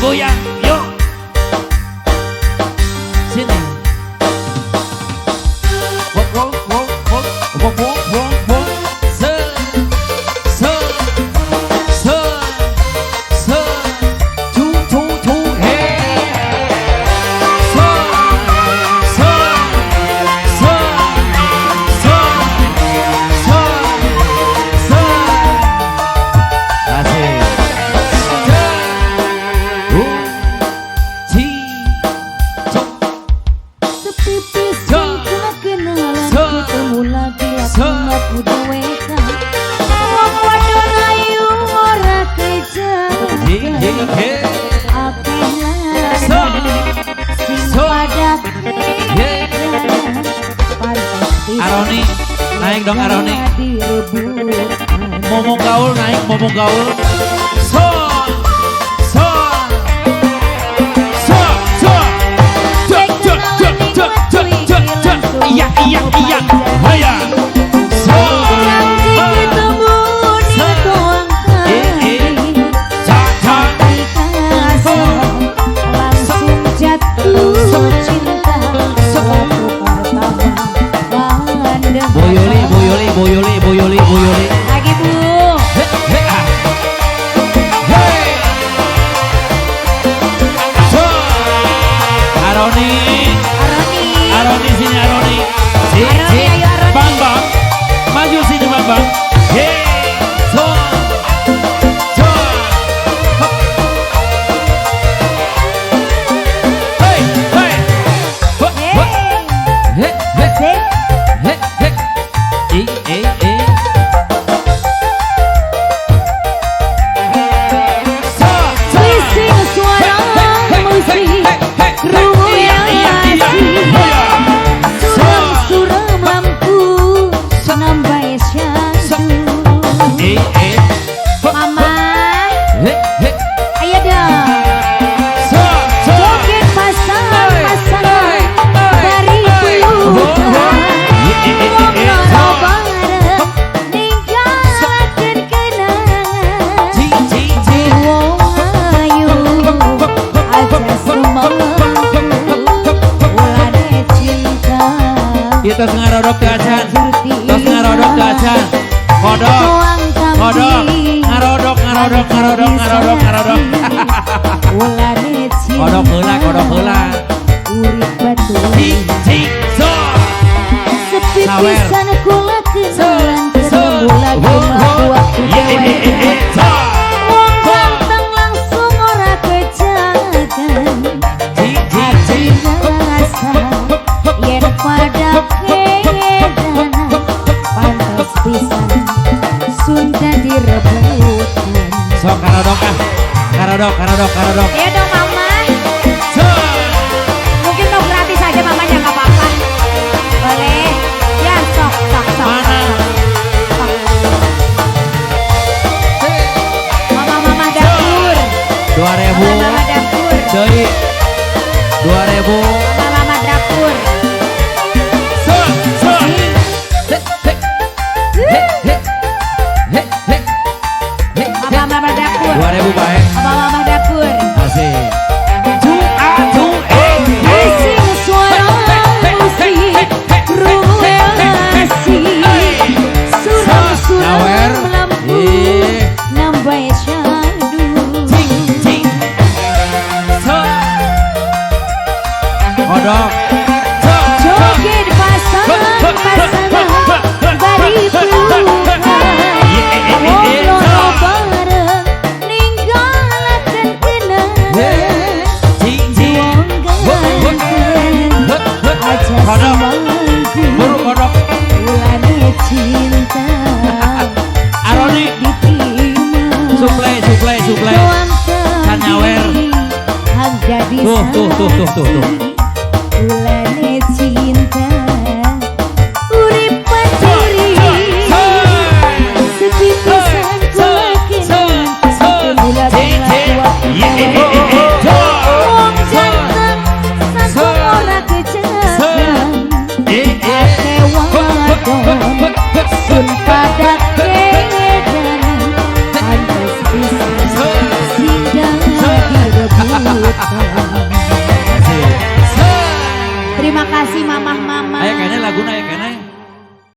goyang, yuk. Sini. Wok wok wok wok wok wok wok wok. Se se se se cu cu cu he. Se se se se se se. Asik. Se u ci cok. Sepi pisan kula kenalan, ketemu lagi aku ngaku dewekan. Wong wadon ayu ora kejagan. Jing jing he. Akeh lanang sing pada kedanan. Pantes pisan Aroni, naik dong Aroni. direbutkan. Momong gaul naik, momong gaul. So, so, so, so, so, so, so, so, so, so, so. Iya, iya, iya. Haya. So, Nanti ketemu ning tuang Eh, eh. Ca, ca. Langsung jatuh cinta waktu pertama pandang. Boyoli, boyoli, boyoli, boyoli, boyoli. Lagi Bu. He, he, ah. Hey. So. Aroni. Aroni. Aroni sini Aroni. Si, Aroni, si. ayo Aroni. Bang Bang. Maju sini Bang Bang. Hey. So. So. Hop. Hey, hey. Hop, hop. Hey. He, he, Sip. he, he. E, e, e. So, so. Bising suara musik, krungu Iya, iya, iya. asik. Iya. Suram-suram lampu nambah syahdu. E, e. Hop, Mama, he, he. Ayo dong. So, so. Joget pasang-pasangan bari pelukan. Wong loro bareng ninggalaken kenangan. Ci, ci, ci. Wong ayu aja semangku ulane cinta. Ieu tos ngarodok teu acan. Tos ngarodok teu acan. Kodok. Kodok. Ngarodok, ngarodok, ngarodok, ngarodok, ngarodok. Ulane cinta. Kodok heula, kodok heula. Urip batu. Ci, ci, so. Sepi Sawer. pisan kula kenalan, So. ketemu lagi Ho, ho. mlaku waktu Ye, e, e, e, dhewekan. so. Wong ganteng langsung ora kejagan. Ci, ci, ci. Ati ngrasa yen pada kedanan. Pantes pisan sun dadi rebutan. Sok karodok ah. Karodok, karodok, karodok. Ayo dong Mama. So. Mungkin mau gratis aja mamanya nggak apa-apa. Boleh. Ya sok sok sok. Mana? Sok. Mama mama dapur. 2000. Mama mama dapur. Deui. 2000. Mama mama dapur. So, so. He, he. He, he. He, he. He, Mama mama dapur. 2000 bae. Mama mama dapur. Asik. Cu a cu e e. Bising suara musik, krungu asik. Suram-suram Nyawer. lampu Ih. nambah syahdu. Cing cing. So. Kodok. So, so. Joget pasang-pasangan bari pelukan. Wong loro bareng ninggalaken kenangan. Cing cing. Wong ganteng aja Kodok. semangku Buru kodok. ulane cinta Aroni. diterima. Suplai, suplai, suplai. Doang Kan nyawer. hang jadi Tuh, tuh, tuh, tuh, tuh, tuh. Ulane cinta urip mandiri. Sepi pisan kula kenalan, ketemu lagi waktu dhewekan. Wong ganteng sampun ora kejagan. Akeh wadon sun pada kedanan. Pantes pisan sing dadi rebutan. Asik. Terima kasih mamah-mama. Ayo kayaknya lagu ayo kayaknya.